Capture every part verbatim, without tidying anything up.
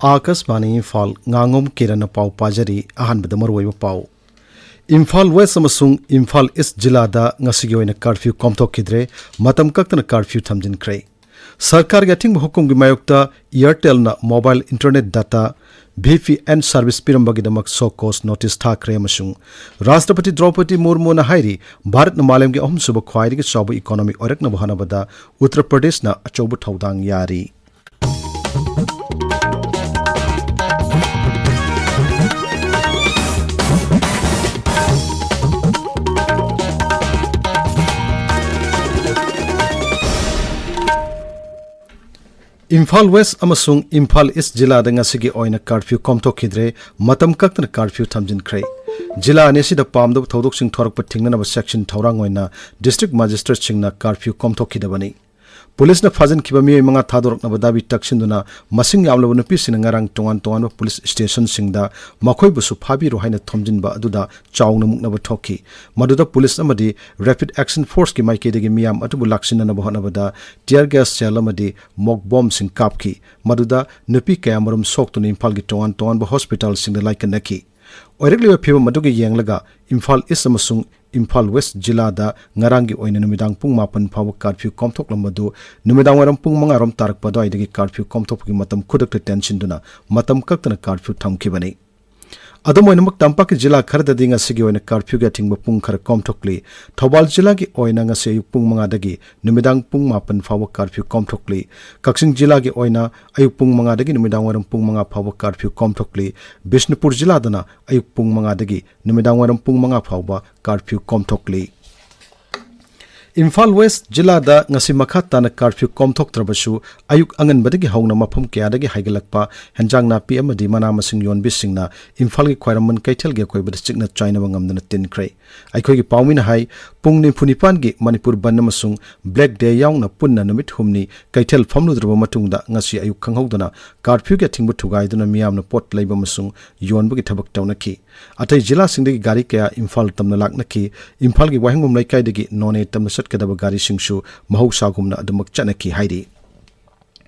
ꯑꯥꯀꯥꯁꯕꯥꯅꯤ ꯏꯝꯐꯥꯜ, ꯉꯥꯉꯣꯝ ꯀꯤꯔꯟꯅ ꯄꯥꯎ ꯄꯥꯖꯔꯤ꯫ ꯑꯍꯥꯟꯕꯗ ꯃꯔꯨꯑꯣꯏꯕ ꯄꯥꯎ꯫ ꯏꯝꯐꯥꯜ ꯋꯦꯁ ꯑꯃꯁꯨꯡ ꯏꯝꯐꯥꯜ ꯏꯁ ꯖꯤꯂꯥꯗ ꯉꯁꯤꯒꯤ ꯑꯣꯏꯅ ꯀꯥꯔꯐ꯭ꯌꯨ ꯀꯣꯝꯊꯣꯛꯈꯤꯗ꯭ꯔꯦ꯫ ꯃꯇꯝ ꯀꯛꯇꯅ ꯀꯥꯔꯐ꯭ꯌꯨ ꯊꯝꯖꯤꯟꯈ꯭ꯔꯦ꯫ ꯁꯔꯀꯥꯔꯒꯤ ꯑꯊꯤꯡꯕ ꯍꯨꯀꯨꯝꯒꯤ ꯃꯥꯌꯣꯛꯇ Airtelꯅ mobile internet data, V P N service ꯄꯤꯔꯝꯕꯒꯤꯗꯃꯛ show cause notice ꯊꯥꯈ꯭ꯔꯦ ꯑꯃꯁꯨꯡ ꯔꯥꯁꯇ꯭ꯔꯄꯇꯤ ꯗ꯭ꯔꯧꯄꯗꯤ ꯃꯨꯔꯃꯨꯅ ꯍꯥꯏꯔꯤ, ꯚꯥꯔꯠꯅ ꯃꯥꯂꯦꯝꯒꯤ ꯑꯍꯨꯝꯁꯨꯕ ꯈ꯭ꯋꯥꯏꯗꯒꯤ ꯆꯥꯎꯕ economy ꯑꯣꯏꯔꯛꯅꯕ ꯍꯣꯠꯅꯕꯗ ꯎꯠꯇꯔ ꯄ꯭ꯔꯗꯦꯁꯅ ꯑꯆꯧꯕ ꯊꯧꯗꯥꯡ ꯌꯥꯔꯤ꯫ ꯏꯝꯐꯥꯜ ꯋꯦꯁ ꯑꯃꯁꯨꯡ ꯏꯝꯐꯥꯜ ꯏꯁ ꯖꯤꯂꯥꯗ ꯉꯁꯤꯒꯤ ꯑꯣꯏꯅ ꯀꯥꯔꯐ꯭ꯌꯨ ꯀꯣꯝꯊꯣꯛꯈꯤꯗ꯭ꯔꯦ꯫ ꯃꯇꯝ ꯀꯛꯇꯅ ꯀꯥꯔꯐ꯭ꯌꯨ ꯊꯝꯖꯤꯟꯈ꯭ꯔꯦ꯫ ꯖꯤꯂꯥ ꯑꯅꯤꯁꯤꯗ ꯄꯥꯝꯗꯕ ꯊꯧꯗꯣꯛꯁꯤꯡ ꯊꯣꯔꯛꯄ ꯊꯤꯡꯅꯅꯕ section ꯊꯧꯔꯥꯡ ꯑꯣꯏꯅ district magistrateꯁꯤꯡꯅ ꯀꯥꯔꯐ꯭ꯌꯨ ꯀꯣꯝꯊꯣꯛꯈꯤꯗꯕꯅꯤ꯫ ꯄꯨꯂꯤꯁꯅ ꯐꯥꯖꯤꯟꯈꯤꯕ ꯃꯤꯑꯣꯏ ꯃꯉꯥ ꯊꯥꯗꯣꯔꯛꯅꯕ ꯗꯥꯕꯤ ꯇꯛꯁꯤꯟꯗꯨꯅ ꯃꯁꯤꯡ ꯌꯥꯝꯂꯕ ꯅꯨꯄꯤꯁꯤꯡꯅ ꯉꯔꯥꯡ ꯇꯣꯉꯥꯟ ꯇꯣꯉꯥꯟꯕ ꯄꯨꯂꯤꯁ ꯁ꯭ꯇꯦꯁꯟꯁꯤꯡꯗ ꯃꯈꯣꯏꯕꯨꯁꯨ ꯐꯥꯕꯤꯔꯣ ꯍꯥꯏꯅ ꯊꯣꯝꯖꯤꯟꯕ ꯑꯗꯨꯗ ꯆꯥꯎꯅ ꯃꯨꯛꯅꯕ ꯊꯣꯛꯈꯤ꯫ ꯃꯗꯨꯗ ꯄꯨꯂꯤꯁ ꯑꯃꯗꯤ Rapid Action Forceꯀꯤ ꯃꯥꯏꯀꯩꯗꯒꯤ ꯃꯤꯌꯥꯝ ꯑꯗꯨꯕꯨ ꯂꯥꯛꯁꯤꯟꯅꯅꯕ ꯍꯣꯠꯅꯕꯗ tear gas shell ꯑꯃꯗꯤ mock bombꯁꯤꯡ ꯀꯥꯞꯈꯤ꯫ ꯃꯗꯨꯗ ꯅꯨꯄꯤ ꯀꯌꯥꯃꯔꯨꯝ ꯁꯣꯛꯇꯨꯅ ꯏꯝꯐꯥꯜꯒꯤ ꯇꯣꯉꯥꯟ ꯇꯣꯉꯥꯟꯕ ꯍꯣꯁꯄꯤꯇꯥꯜꯁꯤꯡꯗ ꯂꯥꯏꯀꯠꯅꯈꯤ꯫ ꯑꯣꯏꯔꯛꯂꯤꯕ ꯐꯤꯕꯝ ꯑꯗꯨꯒ ꯌꯦꯡꯂꯒ ꯏꯝꯐꯥꯜ ꯏꯁ ꯑꯃꯁꯨꯡ ꯏꯝꯐꯥꯜ ꯋꯦꯁ ꯖꯤꯂꯥꯗ ꯉꯔꯥꯡꯒꯤ ꯑꯣꯏꯅ ꯅꯨꯃꯤꯗꯥꯡ ꯄꯨꯡ ꯃꯥꯄꯟ ꯐꯥꯎꯕ ꯀꯥꯔꯐ꯭ꯌꯨ ꯀꯣꯝꯊꯣꯛꯂꯝꯕꯗꯨ ꯅꯨꯃꯤꯗꯥꯡꯋꯥꯏꯔꯝ ꯄꯨꯡ ꯃꯉꯥ ꯔꯣꯝ ꯇꯥꯔꯛꯄ ꯑꯗꯨꯋꯥꯏꯗꯒꯤ ꯀꯥꯔꯐ꯭ꯌꯨ ꯀꯣꯝꯊꯣꯛꯄꯒꯤ ꯃꯇꯝ ꯈꯨꯗꯛꯇ ꯇꯦꯟꯁꯤꯟꯗꯨꯅ ꯃꯇꯝ ꯀꯛꯇꯅ ꯀꯥꯔꯐ꯭ꯌꯨ ꯊꯝꯈꯤꯕꯅꯤ꯫ ꯑꯗꯨꯝ ꯑꯣꯏꯅꯃꯛ, ꯇꯝꯄꯥꯛꯀꯤ ꯖꯤꯂꯥ ꯈꯔꯗꯗꯤ ꯉꯁꯤꯒꯤ ꯑꯣꯏꯅ ꯀꯥꯔꯐ꯭ꯌꯨꯒꯤ ꯑꯊꯤꯡꯕ ꯄꯨꯡ ꯈꯔ ꯀꯣꯝꯊꯣꯛꯂꯤ꯫ ꯊꯧꯕꯥꯜ ꯖꯤꯂꯥꯒꯤ ꯑꯣꯏꯅ ꯉꯁꯤ ꯑꯌꯨꯛ ꯄꯨꯡ ꯃꯉꯥꯗꯒꯤ ꯅꯨꯃꯤꯗꯥꯡ ꯄꯨꯡ ꯃꯥꯄꯟ ꯐꯥꯎꯕ ꯀꯥꯔꯐ꯭ꯌꯨ ꯀꯣꯝꯊꯣꯛꯂꯤ꯫ ꯀꯛꯆꯤꯡ ꯖꯤꯂꯥꯒꯤ ꯑꯣꯏꯅ ꯑꯌꯨꯛ ꯄꯨꯡ ꯃꯉꯥꯗꯒꯤ ꯅꯨꯃꯤꯗꯥꯡꯋꯥꯏꯔꯝ ꯄꯨꯡ ꯃꯉꯥ ꯐꯥꯎꯕ ꯀꯥꯔꯐ꯭ꯌꯨ ꯀꯣꯝꯊꯣꯛꯂꯤ꯫ ꯕꯤꯁꯅꯨꯄꯨꯔ ꯖꯤꯂꯥꯗꯅ ꯑꯌꯨꯛ ꯄꯨꯡ ꯃꯉꯥꯗꯒꯤ ꯅꯨꯃꯤꯗꯥꯡꯋꯥꯏꯔꯝ ꯄꯨꯡ ꯃꯉꯥ ꯐꯥꯎꯕ ꯀꯥꯔꯐ꯭ꯌꯨ ꯀꯣꯝꯊꯣꯛꯂꯤ꯫ ꯏꯝꯐꯥꯜ ꯋꯦꯁ ꯖꯤꯂꯥꯗ ꯉꯁꯤ ꯃꯈꯥ ꯇꯥꯅ ꯀꯥꯔꯐ꯭ꯌꯨ ꯀꯣꯝꯊꯣꯛꯇ꯭ꯔꯕꯁꯨ, ꯑꯌꯨꯛ ꯑꯉꯟꯕꯗꯒꯤ ꯍꯧꯅ ꯃꯐꯝ ꯀꯌꯥꯗꯒꯤ ꯍꯥꯏꯒꯠꯂꯛꯄ ꯍꯦꯟꯖꯥꯡ ꯅꯥꯄꯤ ꯑꯃꯗꯤ ꯃꯅꯥ ꯃꯁꯤꯡ ꯌꯣꯟꯕꯤꯁꯤꯡꯅ ꯏꯝꯐꯥꯜꯒꯤ ꯈ꯭ꯋꯥꯏꯔꯝꯕꯟ ꯀꯩꯊꯦꯜꯒꯤ ꯑꯀꯣꯏꯕꯗ ꯆꯤꯛꯅ ꯆꯥꯏꯅꯕ ꯉꯝꯗꯅ ꯇꯤꯟꯈ꯭ꯔꯦ꯫ ꯑꯩꯈꯣꯏꯒꯤ ꯄꯥꯎꯃꯤꯅ ꯍꯥꯏ, ꯄꯨꯡ ꯅꯤꯐꯨ ꯅꯤꯄꯥꯟꯒꯤ ꯃꯅꯤꯄꯨꯔ ꯕꯟ ꯑꯃꯁꯨꯡ ꯕ꯭ꯂꯦꯛ ꯗꯦ ꯌꯥꯎꯅ ꯄꯨꯟꯅ ꯅꯨꯃꯤꯠ ꯍꯨꯝꯅꯤ ꯀꯩꯊꯦꯜ ꯐꯝꯂꯨꯗ꯭ꯔꯕ ꯃꯇꯨꯡꯗ, ꯉꯁꯤ ꯑꯌꯨꯛ ꯈꯪꯍꯧꯗꯅ ꯀꯥꯔꯐ꯭ꯌꯨꯒꯤ ꯑꯊꯤꯡꯕ ꯊꯨꯒꯥꯏꯗꯨꯅ ꯃꯤꯌꯥꯝꯅ ꯄꯣꯠ ꯂꯩꯕ ꯑꯃꯁꯨꯡ ꯌꯣꯟꯕꯒꯤ ꯊꯕꯛ ꯇꯧꯅꯈꯤ꯫ ꯑꯇꯩ ꯖꯤꯂꯥꯁꯤꯡꯗꯒꯤ ꯒꯥꯔꯤ ꯀꯌꯥ ꯏꯝꯐꯥꯜ ꯇꯝꯅ ꯂꯥꯛꯅꯈꯤ꯫ ꯏꯝꯐꯥꯜꯒꯤ ꯋꯥꯍꯦꯡꯕꯝ ꯂꯩꯀꯥꯏꯗꯒꯤ ꯅꯣꯅꯦ ꯇꯝꯅ ꯆꯠꯀꯗꯕ ꯒꯥꯔꯤꯁꯤꯡꯁꯨ ꯃꯍꯧꯁꯥꯒꯨꯝꯅ ꯑꯗꯨꯃꯛ ꯆꯠꯅꯈꯤ ꯍꯥꯏꯔꯤ꯫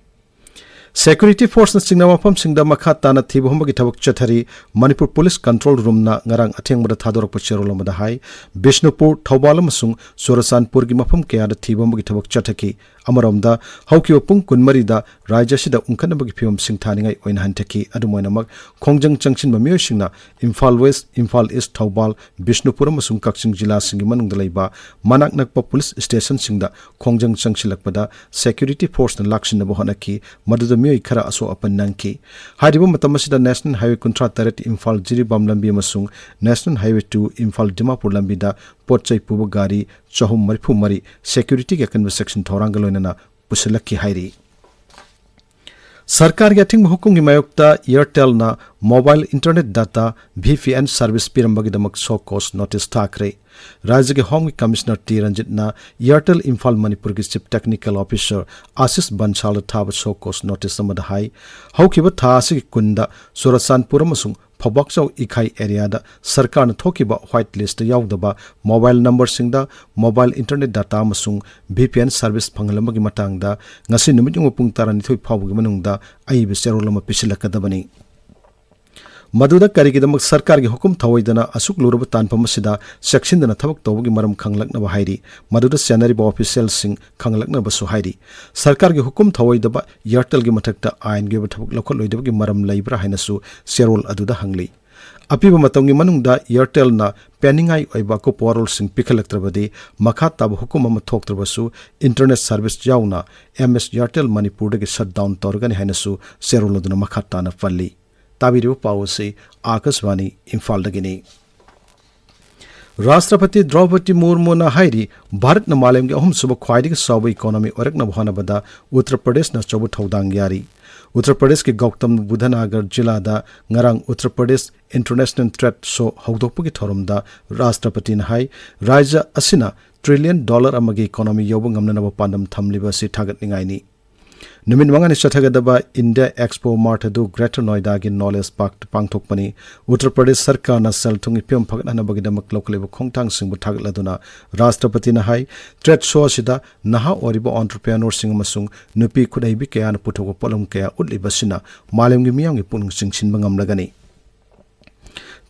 ꯁꯦꯀ꯭ꯌꯨꯔꯤꯇꯤ ꯐꯣꯔꯁꯅ ꯆꯤꯡꯅꯕ ꯃꯐꯝꯁꯤꯡꯗ ꯃꯈꯥ ꯇꯥꯅ ꯊꯤꯕ ꯍꯨꯝꯕꯒꯤ ꯊꯕꯛ ꯆꯠꯊꯔꯤ꯫ ꯃꯅꯤꯄꯨꯔ ꯄꯨꯂꯤꯁ ꯀꯟꯇ꯭ꯔꯣꯜ ꯔꯨꯝꯅ ꯉꯔꯥꯡ ꯑꯊꯦꯡꯕꯗ ꯊꯥꯗꯣꯔꯛꯄ ꯆꯦꯔꯣꯜ ꯑꯃꯗ ꯍꯥꯏ, ꯕꯤꯁꯅꯨꯄꯨꯔ, ꯊꯧꯕꯥꯜ ꯑꯃꯁꯨꯡ ꯆꯨꯔꯆꯥꯟꯄꯨꯔꯒꯤ ꯃꯐꯝ ꯀꯌꯥꯗ ꯊꯤꯕ ꯍꯨꯝꯕꯒꯤ ꯊꯕꯛ ꯆꯠꯊꯈꯤ꯫ ꯑꯃꯔꯣꯝꯗ, ꯍꯧꯈꯤꯕ ꯄꯨꯡ ꯀꯨꯟꯃꯔꯤꯗ ꯔꯥꯖ꯭ꯌ ꯑꯁꯤꯗ ꯎꯪꯈꯠꯅꯕꯒꯤ ꯐꯤꯕꯝ ꯁꯤꯡꯊꯥꯅꯤꯡꯉꯥꯏ ꯑꯣꯏꯅ ꯍꯟꯊꯈꯤ꯫ ꯑꯗꯨꯝ ꯑꯣꯏꯅꯃꯛ, ꯈꯣꯡꯖꯪ ꯆꯪꯁꯤꯟꯕ ꯃꯤꯑꯣꯏꯁꯤꯡꯅ ꯏꯝꯐꯥꯜ ꯋꯦꯁ, ꯏꯝꯐꯥꯜ ꯏꯁ, ꯊꯧꯕꯥꯜ, ꯕꯤꯁꯅꯨꯄꯨꯔ ꯑꯃꯁꯨꯡ ꯀꯛꯆꯤꯡ ꯖꯤꯂꯥꯁꯤꯡꯒꯤ ꯃꯅꯨꯡꯗ ꯂꯩꯕ ꯃꯅꯥꯛ ꯅꯛꯄ ꯄꯨꯂꯤꯁ ꯁ꯭ꯇꯦꯁꯟꯁꯤꯡꯗ ꯈꯣꯡꯖꯪ ꯆꯪꯁꯤꯜꯂꯛꯄꯗ ꯁꯦꯀ꯭ꯌꯨꯔꯤꯇꯤ ꯐꯣꯔꯁꯅ ꯂꯥꯛꯁꯤꯟꯅꯕ ꯍꯣꯠꯅꯈꯤ꯫ ꯃꯗꯨꯗ ꯃꯤꯑꯣꯏ ꯈꯔ ꯑꯁꯣꯛ ꯑꯄꯟ ꯅꯪꯈꯤ꯫ ꯍꯥꯏꯔꯤꯕ ꯃꯇꯝ ꯑꯁꯤꯗ ꯅꯦꯁꯅꯦꯜ ꯍꯥꯏꯋꯦ ꯀꯨꯟꯊ꯭ꯔꯥ ꯇꯔꯦꯠ ꯏꯝꯐꯥꯜ ꯖꯤꯔꯤꯕꯥꯝ ꯂꯝꯕꯤ ꯑꯃꯁꯨꯡ national highway two Imphal Dimapur ꯂꯝꯕꯤꯗ ꯄꯣꯠ ꯆꯩ ꯄꯨꯕ ꯒꯥꯔꯤ ꯆꯍꯨꯝ ꯃꯔꯤꯐꯨ ꯃꯔꯤ ꯁꯦꯀ꯭ꯌꯨꯔꯤꯇꯤꯒꯤ ꯑꯀꯟꯕ ꯆꯦꯛꯁꯤꯟ ꯊꯧꯔꯥꯡꯒ ꯂꯣꯏꯅꯅ ꯄꯨꯁꯤꯜꯂꯛꯈꯤ ꯍꯥꯏꯔꯤ꯫ ꯁꯔꯀꯥꯔꯒꯤ ꯑꯊꯤꯡꯕ ꯍꯨꯀꯨꯝꯒꯤ ꯃꯥꯌꯣꯛꯇ Airtelꯅ mobile internet data, V P N service ꯄꯤꯔꯝꯕꯒꯤꯗꯃꯛ show cause notice ꯊꯥꯈ꯭ꯔꯦ꯫ ꯔꯥꯖ꯭ꯌꯒꯤ ꯍꯣꯝꯒꯤ ꯀꯃꯤꯁꯅꯔ ꯇꯤ ꯔꯟꯖꯤꯠꯅ Airtel ꯏꯝꯐꯥꯜ ꯃꯅꯤꯄꯨꯔꯒꯤ ꯆꯤꯐ ꯇꯦꯛꯅꯤꯀꯦꯜ ꯑꯣꯐꯤꯁꯔ ꯑꯥꯁꯤꯁ ꯕꯟꯁꯥꯜꯗ ꯊꯥꯕ show cause notice ꯑꯃꯗ ꯍꯥꯏ, ꯍꯧꯈꯤꯕ ꯊꯥ ꯑꯁꯤꯒꯤ ꯀꯨꯟꯗ ꯆꯨꯔꯆꯥꯟꯄꯨꯔ ꯑꯃꯁꯨꯡ ꯐꯧꯕꯥꯛꯆꯥꯎ ꯏꯈꯥꯏ ꯑꯦꯔꯤꯌꯥꯗ ꯁꯔꯀꯥꯔꯅ ꯊꯣꯛꯈꯤꯕ ꯋꯥꯏꯠ ꯂꯤꯁꯇ ꯌꯥꯎꯗꯕ ꯃꯣꯕꯥꯏꯜ ꯅꯝꯕꯔꯁꯤꯡꯗ ꯃꯣꯕꯥꯏꯜ ꯏꯟꯇꯔꯅꯦꯠ ꯗꯥꯇꯥ ꯑꯃꯁꯨꯡ V P N service ꯐꯪꯍꯜꯂꯝꯕꯒꯤ ꯃꯇꯥꯡꯗ ꯉꯁꯤ ꯅꯨꯃꯤꯠ ꯌꯨꯡꯕ ꯄꯨꯡ ꯇꯔꯥꯅꯤꯊꯣꯏ ꯐꯥꯎꯕꯒꯤ ꯃꯅꯨꯡꯗ ꯑꯏꯕ ꯆꯦꯔꯣꯜ ꯑꯃ ꯄꯤꯁꯤꯜꯂꯛꯀꯗꯕꯅꯤ꯫ ꯃꯗꯨꯗ ꯀꯔꯤꯒꯤꯗꯃꯛ ꯁꯔꯀꯥꯔꯒꯤ ꯍꯨꯀꯨꯝ ꯊꯧꯑꯣꯏꯗꯅ ꯑꯁꯨꯛ ꯂꯨꯔꯕ ꯇꯥꯟꯐꯝ ꯑꯁꯤꯗ ꯆꯦꯛꯁꯤꯟꯗꯅ ꯊꯕꯛ ꯇꯧꯕꯒꯤ ꯃꯔꯝ ꯈꯪꯂꯛꯅꯕ ꯍꯥꯏꯔꯤ꯫ ꯃꯗꯨꯗ ꯆꯦꯟꯅꯔꯤꯕ ꯑꯣꯐꯤꯁꯤꯌꯦꯜꯁꯤꯡ ꯈꯪꯂꯛꯅꯕꯁꯨ ꯍꯥꯏꯔꯤ꯫ ꯁꯔꯀꯥꯔꯒꯤ ꯍꯨꯀꯨꯝ ꯊꯧꯑꯣꯏꯗꯕ Airtelꯒꯤ ꯃꯊꯛꯇ ꯑꯥꯏꯟꯒꯤ ꯑꯣꯏꯕ ꯊꯕꯛ ꯂꯧꯈꯠꯂꯣꯏꯗꯕꯒꯤ ꯃꯔꯝ ꯂꯩꯕ꯭ꯔꯥ ꯍꯥꯏꯅꯁꯨ ꯆꯦꯔꯣꯜ ꯑꯗꯨꯗ ꯍꯪꯂꯤ꯫ ꯑꯄꯤꯕ ꯃꯇꯝꯒꯤ ꯃꯅꯨꯡꯗ Airtelꯅ ꯄꯦꯟꯅꯤꯡꯉꯥꯏ ꯑꯣꯏꯕ ꯑꯀꯨꯞꯄ ꯋꯥꯔꯣꯜꯁꯤꯡ ꯄꯤꯈꯠꯂꯛꯇ꯭ꯔꯕꯗꯤ ꯃꯈꯥ ꯇꯥꯕ ꯍꯨꯀꯨꯝ ꯑꯃ ꯊꯣꯛꯇ꯭ꯔꯕꯁꯨ internet service ꯌꯥꯎꯅ M S Airtel ꯃꯅꯤꯄꯨꯔꯗꯒꯤ shut down ꯇꯧꯔꯒꯅꯤ ꯍꯥꯏꯅꯁꯨ ꯆꯦꯔꯣꯜ ꯑꯗꯨꯅ ꯃꯈꯥ ꯇꯥꯅ ꯄꯜꯂꯤ꯫ ꯇꯥꯕꯤꯔꯤꯕ ꯄꯥꯎ ꯑꯁꯤ ꯑꯥꯀꯥꯁꯕꯥꯅꯤ ꯏꯝꯐꯥꯜꯗꯒꯤꯅꯤ꯫ ꯔꯥꯁꯇ꯭ꯔꯄꯇꯤ ꯗ꯭ꯔꯧꯄꯗꯤ ꯃꯨꯔꯃꯨꯅ ꯍꯥꯏꯔꯤ, ꯚꯥꯔꯠꯅ ꯃꯥꯂꯦꯝꯒꯤ ꯑꯍꯨꯝꯁꯨꯕ ꯈ꯭ꯋꯥꯏꯗꯒꯤ ꯆꯥꯎꯕ ꯏꯀꯣꯅꯣꯃꯤ ꯑꯣꯏꯔꯛꯅꯕ ꯍꯣꯠꯅꯕꯗ ꯎꯠꯇꯔ ꯄ꯭ꯔꯗꯦꯁꯅ ꯑꯆꯧꯕ ꯊꯧꯗꯥꯡ ꯌꯥꯔꯤ꯫ ꯎꯠꯇꯔ ꯄ꯭ꯔꯗꯦꯁꯀꯤ ꯒꯧꯇꯝ ꯕꯨꯙ ꯅꯥꯒꯔ ꯖꯤꯂꯥꯗ ꯉꯔꯥꯡ Uttar Pradesh International Trade Show ꯍꯧꯗꯣꯛꯄꯒꯤ ꯊꯧꯔꯝꯗ ꯔꯥꯁꯇ꯭ꯔꯄꯇꯤꯅ ꯍꯥꯏ, ꯔꯥꯖ꯭ꯌ ꯑꯁꯤꯅ ꯇ꯭ꯔꯤꯂꯤꯌꯟ ꯗꯣꯂꯔ ꯑꯃꯒꯤ ꯏꯀꯣꯅꯣꯃꯤ ꯌꯧꯕ ꯉꯝꯅꯅꯕ ꯄꯥꯟꯗꯝ ꯊꯝꯂꯤꯕ ꯑꯁꯤ ꯊꯥꯒꯠꯅꯤꯡꯉꯥꯏꯅꯤ꯫ ꯅꯨꯃꯤꯠ ꯃꯉꯥꯅꯤ ꯆꯠꯊꯒꯗꯕ ꯏꯟꯗꯤꯌꯥ ꯑꯦꯛꯁꯄꯣ ꯃꯥꯔꯠ ꯑꯗꯨ ꯒ꯭ꯔꯦꯇꯔ ꯅꯣꯏꯗꯥꯒꯤ ꯅꯣꯂꯦꯖ ꯄꯥꯔꯛꯇ ꯄꯥꯡꯊꯣꯛꯄꯅꯤ꯫ ꯎꯠꯇꯔ ꯄ꯭ꯔꯗꯦꯁ ꯁꯔꯀꯥꯔꯅ ꯁꯦꯜ ꯊꯨꯝꯒꯤ ꯐꯤꯕꯝ ꯐꯒꯠꯍꯟꯅꯕꯒꯤꯗꯃꯛ ꯂꯧꯈꯠꯂꯤꯕ ꯈꯣꯡꯊꯥꯡꯁꯤꯡꯕꯨ ꯊꯥꯒꯠꯂꯗꯨꯅ ꯔꯥꯁꯇ꯭ꯔꯄꯇꯤꯅ ꯍꯥꯏ, ꯇ꯭ꯔꯦꯗ ꯁꯣ ꯑꯁꯤꯗ ꯅꯍꯥ ꯑꯣꯏꯔꯤꯕ ꯑꯣꯟꯇꯔꯄ꯭ꯔꯦꯅꯔꯁꯤꯡ ꯑꯃꯁꯨꯡ ꯅꯨꯄꯤ ꯈꯨꯠꯍꯩꯕꯤ ꯀꯌꯥꯅ ꯄꯨꯊꯣꯛꯄ ꯄꯣꯠꯂꯝ ꯀꯌꯥ ꯎꯠꯂꯤꯕꯁꯤꯅ ꯃꯥꯂꯦꯝꯒꯤ ꯃꯤꯌꯥꯝꯒꯤ ꯄꯨꯛꯅꯤꯡ ꯆꯤꯡꯁꯤꯟꯕ ꯉꯝꯂꯒꯅꯤ꯫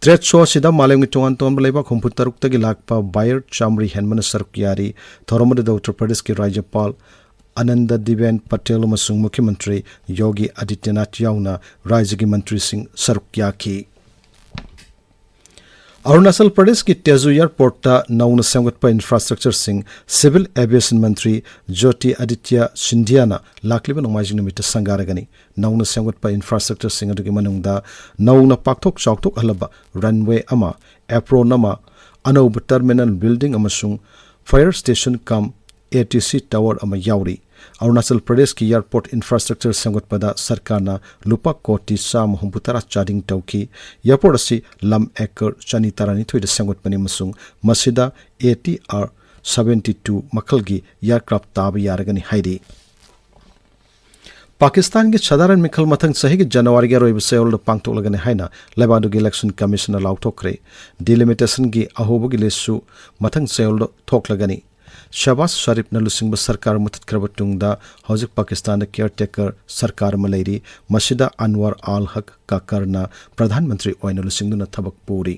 ꯇ꯭ꯔꯦꯗ ꯁꯣ ꯑꯁꯤꯗ ꯃꯥꯂꯦꯝꯒꯤ ꯇꯣꯉꯥꯟ ꯇꯣꯉꯥꯟꯕ ꯂꯩꯕꯥꯛ ꯍꯨꯝꯐꯨ ꯇꯔꯨꯛꯇꯒꯤ ꯂꯥꯛꯄ ꯕꯥꯌꯔ ꯆꯥꯃꯔꯤ ꯍꯦꯟꯕꯅ ꯁꯔꯨꯛ ꯌꯥꯔꯤ꯫ ꯊꯧꯔꯝ ꯑꯗꯨꯗ ꯎꯠꯇꯔ ꯄ꯭ꯔꯗꯦꯁꯀꯤ ꯔꯥꯖ꯭ꯌꯄꯥꯜ ꯑꯅꯟꯗ ꯗꯤꯕꯦꯟ ꯄꯇꯦꯜ ꯑꯃꯁꯨꯡ ꯃꯨꯈ꯭ꯌ ꯃꯟꯇ꯭ꯔꯤ ꯌꯣꯒꯤ ꯑꯗꯤꯇ꯭ꯌꯅꯥꯊ ꯌꯥꯎꯅ ꯔꯥꯖ꯭ꯌꯒꯤ ꯃꯟꯇ꯭ꯔꯤꯁꯤꯡ ꯁꯔꯨꯛ ꯌꯥꯈꯤ꯫ ꯑꯔꯨꯅꯥꯆꯜ ꯄ꯭ꯔꯗꯦꯁꯀꯤ ꯇꯦꯖꯨ ꯑꯦꯌꯔꯄꯣꯔꯠꯇ ꯅꯧꯅ ꯁꯦꯝꯒꯠꯄ ꯏꯟꯐ꯭ꯔꯥꯁ꯭ꯇ꯭ꯔꯛꯆꯔꯁꯤꯡ ꯁꯤꯚꯤꯜ ꯑꯦꯚꯤꯌꯦꯁꯟ ꯃꯟꯇ꯭ꯔꯤ ꯖꯣꯇꯤ ꯑꯗꯤꯇ꯭ꯌ ꯁꯤꯟꯙꯤꯌꯥꯅ ꯂꯥꯛꯂꯤꯕ ꯅꯣꯡꯃꯥꯏꯖꯤꯡ ꯅꯨꯃꯤꯠꯇ ꯁꯪꯒꯥꯔꯒꯅꯤ꯫ ꯅꯧꯅ ꯁꯦꯝꯒꯠꯄ ꯏꯟꯐ꯭ꯔꯥꯁ꯭ꯇ꯭ꯔꯛꯆꯔꯁꯤꯡ ꯑꯗꯨꯒꯤ ꯃꯅꯨꯡꯗ ꯅꯧꯅ ꯄꯥꯛꯊꯣꯛ ꯆꯥꯎꯊꯣꯛꯍꯜꯂꯕ ꯔꯟꯋꯦ ꯑꯃ, ꯑꯦꯄ꯭ꯔꯣꯟ ꯑꯃ, ꯑꯅꯧꯕ ꯇꯔꯃꯤꯅꯦꯜ ꯕꯤꯜꯗꯤꯡ ꯑꯃꯁꯨꯡ fire station cum A T C tower ꯑꯃ ꯌꯥꯎꯔꯤ꯫ ꯑꯔꯨꯅꯥꯆꯜ ꯄ꯭ꯔꯗꯦꯁꯀꯤ ꯑꯦꯌꯔꯄꯣꯔꯠ ꯏꯟꯐ꯭ꯔꯥꯁ꯭ꯇ꯭ꯔꯛꯆꯔ ꯁꯦꯝꯒꯠꯄꯗ ꯁꯔꯀꯥꯔꯅ ꯂꯨꯄꯥ ꯀꯣꯇꯤ ꯆꯥꯝꯃ ꯍꯨꯝꯐꯨ ꯇꯔꯥ ꯆꯥꯗꯤꯡ ꯇꯧꯈꯤ꯫ ꯑꯦꯌꯔꯄꯣꯔꯠ ꯑꯁꯤ ꯂꯝ ꯑꯦꯀꯔ ꯆꯅꯤ ꯇꯔꯥꯅꯤꯊꯣꯏꯗ ꯁꯦꯝꯒꯠꯄꯅꯤ ꯑꯃꯁꯨꯡ ꯃꯁꯤꯗ A T R seventy two ꯃꯈꯜꯒꯤ ꯑꯦꯌꯔꯀ꯭ꯔꯥꯐ ꯇꯥꯕ ꯌꯥꯔꯒꯅꯤ ꯍꯥꯏꯔꯤ꯫ ꯄꯥꯀꯤꯁꯇꯥꯟꯒꯤ ꯁꯙꯥꯔꯟ ꯃꯤꯈꯜ ꯃꯊꯪ ꯆꯍꯤꯒꯤ ꯖꯅꯋꯥꯔꯤꯒꯤ ꯑꯔꯣꯏꯕ ꯆꯌꯣꯜꯗ ꯄꯥꯡꯊꯣꯛꯂꯒꯅꯤ ꯍꯥꯏꯅ ꯂꯩꯕꯥꯛ ꯑꯗꯨꯒꯤ ꯏꯂꯦꯛꯁꯟ ꯀꯃꯤꯁꯟꯅ ꯂꯥꯎꯊꯣꯛꯈ꯭ꯔꯦ꯫ ꯗꯤꯂꯤꯃꯤꯇꯦꯁꯟꯒꯤ ꯑꯍꯧꯕꯒꯤ ꯂꯤꯁ꯭ꯠꯁꯨ ꯃꯊꯪ ꯆꯌꯣꯜꯗ ꯊꯣꯛꯂꯒꯅꯤ꯫ ꯁꯍꯕꯥꯖ ꯁꯔꯤꯐꯅ ꯂꯨꯆꯤꯡꯕ ꯁꯔꯀꯥꯔ ꯃꯨꯠꯊꯠꯈ꯭ꯔꯕ ꯇꯨꯡꯗ ꯍꯧꯖꯤꯛ ꯄꯥꯀꯤꯁꯇꯥꯟꯗ ꯀꯤꯌꯔ ꯇꯦꯀꯔ ꯁꯔꯀꯥꯔ ꯑꯃ ꯂꯩꯔꯤ꯫ ꯃꯁꯤꯗ ꯑꯟꯋꯔ ꯑꯜ ꯍꯛ ꯀꯥꯀꯔꯅ ꯄ꯭ꯔꯙꯥꯟ ꯃꯟꯇ꯭ꯔꯤ ꯑꯣꯏꯅ ꯂꯨꯆꯤꯡꯗꯨꯅ ꯊꯕꯛ ꯄꯨꯔꯤ꯫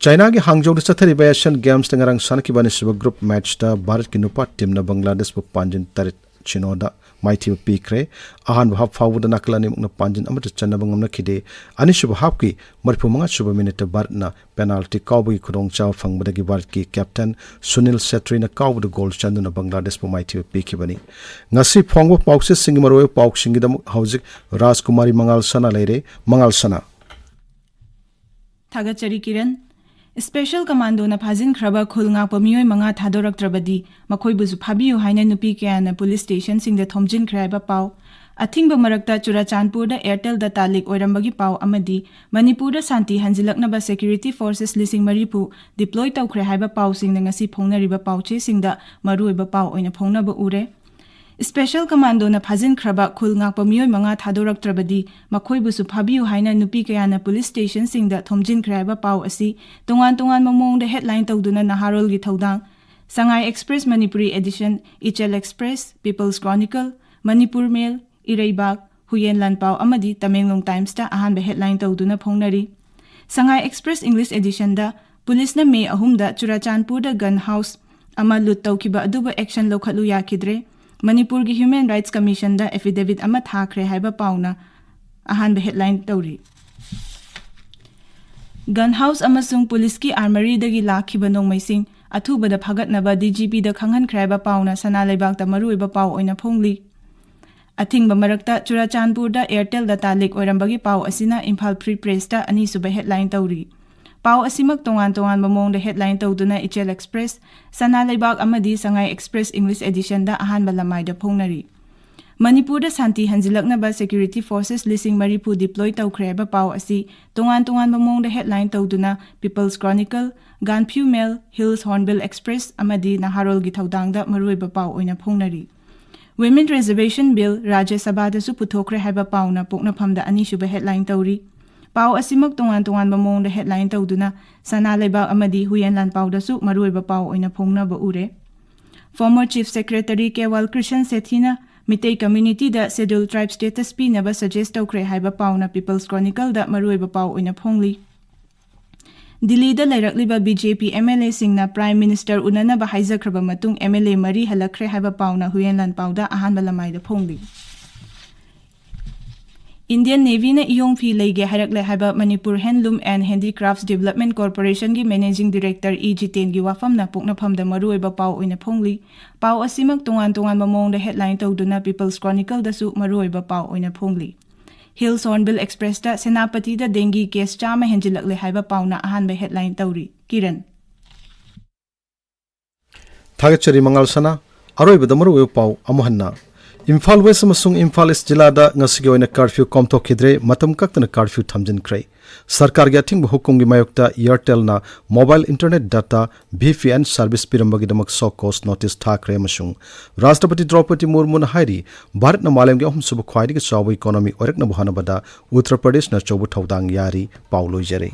ꯆꯥꯏꯅꯥꯒꯤ ꯍꯥꯡꯖꯧꯗ ꯆꯠꯊꯔꯤꯕ ꯑꯦꯁꯤꯌꯥꯟ ꯒꯦꯝꯁꯇ ꯉꯔꯥꯡ ꯁꯥꯟꯅꯈꯤꯕ ꯑꯅꯤꯁꯨꯕ ꯒ꯭ꯔꯨꯞ ꯃꯦꯠꯆꯇ ꯚꯥꯔꯠꯀꯤ ꯅꯨꯄꯥ ꯇꯤꯝꯅ ꯕꯪꯒ꯭ꯂꯥꯗꯦꯁꯄꯨ ꯄꯥꯟꯖꯤꯟ ꯇꯔꯦꯠ ꯁꯤꯅꯣꯗ ꯃꯥꯏꯊꯤꯕ ꯄꯤꯈ꯭ꯔꯦ꯫ ꯑꯍꯥꯟꯕ ꯍꯥꯞ ꯐꯥꯎꯕꯗ ꯅꯥꯀꯜ ꯑꯅꯤꯃꯛꯅ ꯄꯥꯟꯖꯤꯟ ꯑꯃꯠꯇ ꯆꯟꯅꯕ ꯉꯝꯂꯛꯈꯤꯗꯦ꯫ ꯑꯅꯤꯁꯨꯕ ꯍꯥꯞꯀꯤ ꯃꯔꯤꯐꯨ ꯃꯉꯥ ꯁꯨꯕ ꯃꯤꯅꯤꯠꯇ ꯚꯥꯔꯠꯅ ꯄꯦꯅꯥꯜꯇꯤ ꯀꯥꯎꯕꯒꯤ ꯈꯨꯗꯣꯡꯆꯥꯕ ꯐꯪꯕꯗꯒꯤ ꯚꯥꯔꯠꯀꯤ ꯀꯦꯞꯇꯦꯟ ꯁꯨꯅꯤꯜ ꯁꯦꯇ꯭ꯔꯤꯅ ꯀꯥꯎꯕꯗ ꯒꯣꯜ ꯆꯟꯗꯨꯅ ꯕꯪꯒ꯭ꯂꯥꯗꯦꯁꯄꯨ ꯃꯥꯏꯊꯤꯕ ꯄꯤꯈꯤꯕꯅꯤ꯫ ꯉꯁꯤ ꯐꯣꯡꯕ ꯄꯥꯎꯆꯦꯁꯤꯡꯒꯤ ꯃꯔꯨꯑꯣꯏꯕ ꯄꯥꯎꯁꯤꯡꯒꯤꯗꯃꯛ ꯍꯧꯖꯤꯛ ꯔꯥꯖꯀꯨꯃꯥꯔꯤ ꯃꯉꯥꯜ ꯁꯅꯥ ꯂꯩꯔꯦ꯫ ꯃꯉꯥꯜ ꯁꯅꯥ꯫ ꯊꯥꯒꯠꯆꯔꯤ ꯀꯤꯔꯟ꯫ ꯁ꯭ꯄꯦꯁꯦꯜ ꯀꯃꯥꯟꯗꯣꯅ ꯐꯥꯖꯤꯟꯈ꯭ꯔꯕ ꯈꯨꯜ ꯉꯥꯛꯄ ꯃꯤꯑꯣꯏ ꯃꯉꯥ ꯊꯥꯗꯣꯔꯛꯇ꯭ꯔꯕꯗꯤ ꯃꯈꯣꯏꯕꯨꯁꯨ ꯐꯥꯕꯤꯌꯨ ꯍꯥꯏꯅ ꯅꯨꯄꯤ ꯀꯌꯥꯅ ꯄꯨꯂꯤꯁ ꯁ꯭ꯇꯦꯁꯟꯁꯤꯡꯗ ꯊꯣꯝꯖꯤꯟꯈ꯭ꯔꯦ ꯍꯥꯏꯕ ꯄꯥꯎ, ꯑꯊꯤꯡꯕ ꯃꯔꯛꯇ ꯆꯨꯔꯥꯆꯥꯟꯄꯨꯔꯗ ꯑꯦꯌꯔꯇꯦꯜ ꯗꯇꯥ ꯂꯤꯛ ꯑꯣꯏꯔꯝꯕꯒꯤ ꯄꯥꯎ ꯑꯃꯗꯤ ꯃꯅꯤꯄꯨꯔꯗ ꯁꯥꯟꯇꯤ ꯍꯟꯖꯤꯜꯂꯛꯅꯕ ꯁꯦꯀ꯭ꯌꯨꯔꯤꯇꯤ ꯐꯣꯔꯁꯦꯁ ꯂꯤꯁꯤꯡ ꯃꯔꯤꯐꯨ ꯗꯤꯄ꯭ꯂꯣꯏ ꯇꯧꯈ꯭ꯔꯦ ꯍꯥꯏꯕ ꯄꯥꯎꯁꯤꯡꯅ ꯉꯁꯤ ꯐꯣꯡꯅꯔꯤꯕ ꯄꯥꯎꯆꯦꯁꯤꯡꯗ ꯃꯔꯨꯑꯣꯏꯕ ꯄꯥꯎ ꯑꯣꯏꯅ ꯐꯣꯡꯅꯕ ꯎꯔꯦ꯫ ꯁ꯭ꯄꯦꯁꯦꯜ ꯀꯃꯥꯟꯗꯣꯅ ꯐꯥꯖꯤꯟꯈ꯭ꯔꯕ ꯈꯨꯜ ꯉꯥꯛꯄ ꯃꯤꯑꯣꯏ ꯃꯉꯥ ꯊꯥꯗꯣꯔꯛꯇ꯭ꯔꯕꯗꯤ ꯃꯈꯣꯏꯕꯨꯁꯨ ꯐꯥꯕꯤꯌꯨ ꯍꯥꯏꯅ ꯅꯨꯄꯤ ꯀꯌꯥꯅ ꯄꯨꯂꯤꯁ ꯁ꯭ꯇꯦꯁꯟꯁꯤꯡꯗ ꯊꯣꯝꯖꯤꯟꯈ꯭ꯔꯦ ꯍꯥꯏꯕ ꯄꯥꯎ ꯑꯁꯤ ꯇꯣꯉꯥꯟ ꯇꯣꯉꯥꯟꯕ ꯃꯑꯣꯡꯗ ꯍꯦꯗꯂꯥꯏꯟ ꯇꯧꯗꯨꯅ ꯅꯍꯥꯔꯣꯜꯒꯤ ꯊꯧꯗꯥꯡ, ꯁꯉꯥꯏ ꯑꯦꯛꯁꯄ꯭ꯔꯦꯁ ꯃꯅꯤꯄꯨꯔꯤ ꯑꯦꯗꯤꯁꯟ, ꯏꯆꯦꯜ ꯑꯦꯛꯁꯄ꯭ꯔꯦꯁ, ꯄꯤꯄꯜꯁ ꯀ꯭ꯔꯣꯅꯤꯀꯜ, ꯃꯅꯤꯄꯨꯔ ꯃꯦꯜ, ꯏꯔꯩꯕꯥꯛ, ꯍꯨꯌꯦꯟ ꯂꯥꯟꯄꯥꯎ ꯑꯃꯗꯤ ꯇꯃꯦꯡꯂꯣꯡ ꯇꯥꯏꯝꯁꯇ ꯑꯍꯥꯟꯕ ꯍꯦꯗꯂꯥꯏꯟ ꯇꯧꯗꯨꯅ ꯐꯣꯡꯅꯔꯤ꯫ ꯁꯉꯥꯏ ꯑꯦꯛꯁꯄ꯭ꯔꯦꯁ ꯏꯪꯂꯤꯁ ꯑꯦꯗꯤꯁꯟꯗ ꯄꯨꯂꯤꯁꯅ ꯃꯦ ꯑꯍꯨꯝꯗ ꯆꯨꯔꯥꯆꯥꯟꯄꯨꯔꯗ ꯒꯟ ꯍꯥꯎꯁ ꯑꯃ ꯂꯨꯠ ꯇꯧꯈꯤꯕ ꯑꯗꯨꯕꯨ ꯑꯦꯛꯁꯟ ꯂꯧꯈꯠꯂꯨ ꯌꯥꯈꯤꯗ꯭ꯔꯦ꯫ ꯃꯅꯤꯄꯨꯔꯒꯤ ꯍ꯭ꯌꯨꯃꯦꯟ ꯔꯥꯏꯠꯁ ꯀꯃꯤꯁꯟꯗ ꯑꯦꯐꯤꯗꯦꯚꯤꯠ ꯑꯃ ꯊꯥꯈ꯭ꯔꯦ ꯍꯥꯏꯕ ꯄꯥꯎꯅ ꯑꯍꯥꯟꯕ ꯍꯦꯗꯂꯥꯏꯟ ꯇꯧꯔꯤ꯫ ꯒꯟ ꯍꯥꯎꯁ ꯑꯃꯁꯨꯡ ꯄꯨꯂꯤꯁꯀꯤ ꯑꯥꯔꯃꯔꯤꯗꯒꯤ ꯂꯥꯛꯈꯤꯕ ꯅꯣꯡꯃꯩꯁꯤꯡ ꯑꯊꯨꯕꯗ ꯐꯥꯒꯠꯅꯕ ꯗꯤꯖꯤꯄꯤꯗ ꯈꯪꯍꯟꯈ꯭ꯔꯦ ꯍꯥꯏꯕ ꯄꯥꯎꯅ ꯁꯅꯥ ꯂꯩꯕꯥꯛꯇ ꯃꯔꯨꯑꯣꯏꯕ ꯄꯥꯎ ꯑꯣꯏꯅ ꯐꯣꯡꯂꯤ꯫ ꯑꯊꯤꯡꯕ ꯃꯔꯛꯇ ꯆꯨꯔꯥꯆꯥꯟꯄꯨꯔꯗ ꯑꯦꯌꯔꯇꯦꯜ ꯗꯇꯥ ꯂꯤꯛ ꯑꯣꯏꯔꯝꯕꯒꯤ ꯄꯥꯎ ꯑꯁꯤꯅ ꯏꯝꯐꯥꯜ ꯐ꯭ꯔꯤ ꯄ꯭ꯔꯦꯁꯇ ꯑꯅꯤꯁꯨꯕ ꯍꯦꯗꯂꯥꯏꯟ ꯇꯧꯔꯤ꯫ ꯄꯥꯎ ꯑꯁꯤꯃꯛ ꯇꯣꯉꯥꯟ ꯇꯣꯉꯥꯟꯕ ꯃꯑꯣꯡꯗ ꯍꯦꯗꯂꯥꯏꯟ ꯇꯧꯗꯨꯅ ꯏꯆꯦꯜ ꯑꯦꯛꯁꯄ꯭ꯔꯦꯁ, ꯁꯅꯥ ꯂꯩꯕꯥꯛ ꯑꯃꯗꯤ ꯁꯉꯥꯏ ꯑꯦꯛꯁꯄ꯭ꯔꯦꯁ ꯏꯪꯂꯤꯁ ꯑꯦꯗꯤꯁꯟꯗ ꯑꯍꯥꯟꯕ ꯂꯃꯥꯏꯗ ꯐꯣꯡꯅꯔꯤ꯫ ꯃꯅꯤꯄꯨꯔꯗ ꯁꯥꯟꯇꯤ ꯍꯟꯖꯤꯜꯂꯛꯅꯕ ꯁꯦꯀ꯭ꯌꯨꯔꯤꯇꯤ ꯐꯣꯔꯁꯦꯁ ꯂꯤꯁꯤꯡ ꯃꯔꯤꯐꯨ ꯗꯤꯄ꯭ꯂꯣꯏ ꯇꯧꯈ꯭ꯔꯦ ꯍꯥꯏꯕ ꯄꯥꯎ ꯑꯁꯤ ꯇꯣꯉꯥꯟ ꯇꯣꯉꯥꯟꯕ ꯃꯑꯣꯡꯗ ꯍꯦꯗꯂꯥꯏꯟ ꯇꯧꯗꯨꯅ ꯄꯤꯄꯜꯁ ꯀ꯭ꯔꯣꯅꯤꯀꯜ, ꯒꯥꯟꯐ꯭ꯌꯨ ꯃꯦꯜ, ꯍꯤꯜꯁ ꯍꯣꯔꯟꯕꯤꯜ ꯑꯦꯛꯁꯄ꯭ꯔꯦꯁ ꯑꯃꯗꯤ ꯅꯍꯥꯔꯣꯜꯒꯤ ꯊꯧꯗꯥꯡꯗ ꯃꯔꯨꯑꯣꯏꯕ ꯄꯥꯎ ꯑꯣꯏꯅ ꯐꯣꯡꯅꯔꯤ꯫ ꯋꯤꯃꯦꯟ ꯔꯤꯖꯔꯕꯦꯁꯟ ꯕꯤꯜ ꯔꯥꯖ꯭ꯌ ꯁꯚꯥꯗꯁꯨ ꯄꯨꯊꯣꯛꯈ꯭ꯔꯦ ꯍꯥꯏꯕ ꯄꯥꯎꯅ ꯄꯣꯛꯅꯐꯝꯗ ꯑꯅꯤꯁꯨꯕ ꯍꯦꯗꯂꯥꯏꯟ ꯇꯧꯔꯤ꯫ ꯄꯥꯎ ꯑꯁꯤꯃꯛ ꯇꯣꯉꯥꯟ ꯇꯣꯉꯥꯟꯕ ꯃꯑꯣꯡꯗ ꯍꯦꯗꯂꯥꯏꯟ ꯇꯧꯗꯨꯅ ꯁꯅꯥ ꯂꯩꯕꯥꯛ ꯑꯃꯗꯤ ꯍꯨꯌꯦꯟ ꯂꯥꯟꯄꯥꯎꯗꯁꯨ ꯃꯔꯨꯑꯣꯏꯕ ꯄꯥꯎ ꯑꯣꯏꯅ ꯐꯣꯡꯅꯕ ꯎꯔꯦ꯫ Former chief secretary Kewal Krishan ꯁꯦꯊꯤꯅ ꯃꯤꯇꯩ ꯀꯝꯃ꯭ꯌꯨꯅꯤꯇꯤꯗ ꯁꯦꯗ꯭ꯌꯨꯜ ꯇ꯭ꯔꯥꯏꯕ ꯁ꯭ꯇꯦꯇꯁ ꯄꯤꯅꯕ ꯁꯖꯦꯁ ꯇꯧꯈ꯭ꯔꯦ ꯍꯥꯏꯕ ꯄꯥꯎꯅ ꯄꯤꯄꯜꯁ ꯀ꯭ꯔꯣꯅꯤꯀꯜꯗ ꯃꯔꯨꯑꯣꯏꯕ ꯄꯥꯎ ꯑꯣꯏꯅ ꯐꯣꯡꯂꯤ꯫ ꯗꯤꯜꯂꯤꯗ ꯂꯩꯔꯛꯂꯤꯕ ꯕꯤꯖꯦꯄꯤ ꯑꯦꯝ ꯑꯦꯜ ꯑꯦꯁꯤꯡꯅ ꯄ꯭ꯔꯥꯏꯝ ꯃꯤꯅꯤꯁꯇꯔ ꯎꯅꯅꯕ ꯍꯥꯏꯖꯈ꯭ꯔꯕ ꯃꯇꯨꯡ ꯑꯦꯝ ꯑꯦꯜ ꯑꯦ ꯃꯔꯤ ꯍꯜꯂꯛꯈ꯭ꯔꯦ ꯍꯥꯏꯕ ꯄꯥꯎꯅ ꯍꯨꯌꯦꯟ ꯂꯥꯟꯄꯥꯎꯗ ꯑꯍꯥꯟꯕ ꯂꯃꯥꯏꯗ ꯐꯣꯡꯂꯤ꯫ ꯏꯟꯗꯤꯌꯟ ꯅꯦꯚꯤꯅ ꯏꯌꯣꯡ ꯐꯤ ꯂꯩꯒꯦ ꯍꯥꯏꯔꯛꯂꯦ ꯍꯥꯏꯕ ꯃꯅꯤꯄꯨꯔ ꯍꯦꯟꯂꯨꯝ and ꯍꯦꯟꯗꯤꯀ꯭ꯔꯥꯐꯠꯁ development ꯀꯣꯔꯄꯣꯔꯦꯁꯟꯒꯤ managing director E ꯖꯤꯇꯦꯟꯒꯤ ꯋꯥꯐꯝꯅ ꯄꯣꯛꯅꯐꯝꯗ ꯃꯔꯨꯑꯣꯏꯕ ꯄꯥꯎ ꯑꯣꯏꯅ ꯐꯣꯡꯂꯤ꯫ ꯄꯥꯎ ꯑꯁꯤꯃꯛ ꯇꯣꯉꯥꯟ ꯇꯣꯉꯥꯟꯕ ꯃꯑꯣꯡꯗ ꯍꯦꯗꯂꯥꯏꯟ ꯇꯧꯗꯨꯅ ꯄꯤꯄꯜꯁ ꯀ꯭ꯔꯣꯅꯤꯀꯜꯗꯁꯨ ꯃꯔꯨꯑꯣꯏꯕ ꯄꯥꯎ ꯑꯣꯏꯅ ꯐꯣꯡꯂꯤ꯫ ꯍꯤꯜꯁ ꯍꯣꯔꯟꯕꯤꯜ ꯑꯦꯛꯁꯄ꯭ꯔꯦꯁꯇ ꯁꯦꯅꯥꯄꯇꯤꯗ ꯗꯦꯡꯒꯤ ꯀꯦꯁ ꯆꯥꯝꯃ ꯍꯦꯟꯖꯤꯜꯂꯛꯂꯦ ꯍꯥꯏꯕ ꯄꯥꯎꯅ ꯑꯍꯥꯟꯕ ꯍꯦꯗꯂꯥꯏꯟ ꯇꯧꯔꯤ꯫ ꯀꯤꯔꯟ꯫ ꯊꯥꯒꯠꯆꯔꯤ ꯃꯉꯥꯜ ꯁꯅꯥ꯫ ꯑꯔꯣꯏꯕꯗ ꯃꯔꯨꯑꯣꯏꯕ ꯄꯥꯎ ꯑꯃꯨꯛ ꯍꯟꯅ꯫ ꯏꯝꯐꯥꯜ ꯋꯦꯁ ꯑꯃꯁꯨꯡ ꯏꯝꯐꯥꯜ ꯏꯁ ꯖꯤꯂꯥꯗ ꯉꯁꯤꯒꯤ ꯑꯣꯏꯅ ꯀꯔꯐ꯭ꯌꯨ ꯀꯣꯝꯊꯣꯛꯈꯤꯗ꯭ꯔꯦ꯫ ꯃꯇꯝ ꯀꯛꯇꯅ ꯀꯔꯐ꯭ꯌꯨ ꯊꯝꯖꯤꯟꯈ꯭ꯔꯦ꯫ ꯁꯔꯀꯥꯔꯒꯤ ꯑꯊꯤꯡꯕ ꯍꯨꯀꯨꯝꯒꯤ ꯃꯥꯌꯣꯛꯇ Airtelꯅ mobile internet data, V P N service ꯄꯤꯔꯝꯕꯒꯤꯗꯃꯛ show cause notice ꯊꯥꯈ꯭ꯔꯦ ꯑꯃꯁꯨꯡ ꯔꯥꯁꯇ꯭ꯔꯄꯇꯤ ꯗ꯭ꯔꯧꯄꯗꯤ ꯃꯨꯔꯃꯨꯅ ꯍꯥꯏꯔꯤ, ꯚꯥꯔꯠꯅ ꯃꯥꯂꯦꯝꯒꯤ ꯑꯍꯨꯝꯁꯨꯕ ꯈ꯭ꯋꯥꯏꯗꯒꯤ ꯆꯥꯎꯕ economy ꯑꯣꯏꯔꯛꯅꯕ ꯍꯣꯠꯅꯕꯗ ꯎꯠꯇꯔ ꯄ꯭ꯔꯗꯦꯁꯅ ꯑꯆꯧꯕ ꯊꯧꯗꯥꯡ ꯌꯥꯔꯤ꯫ ꯄꯥꯎ ꯂꯣꯏꯖꯔꯦ꯫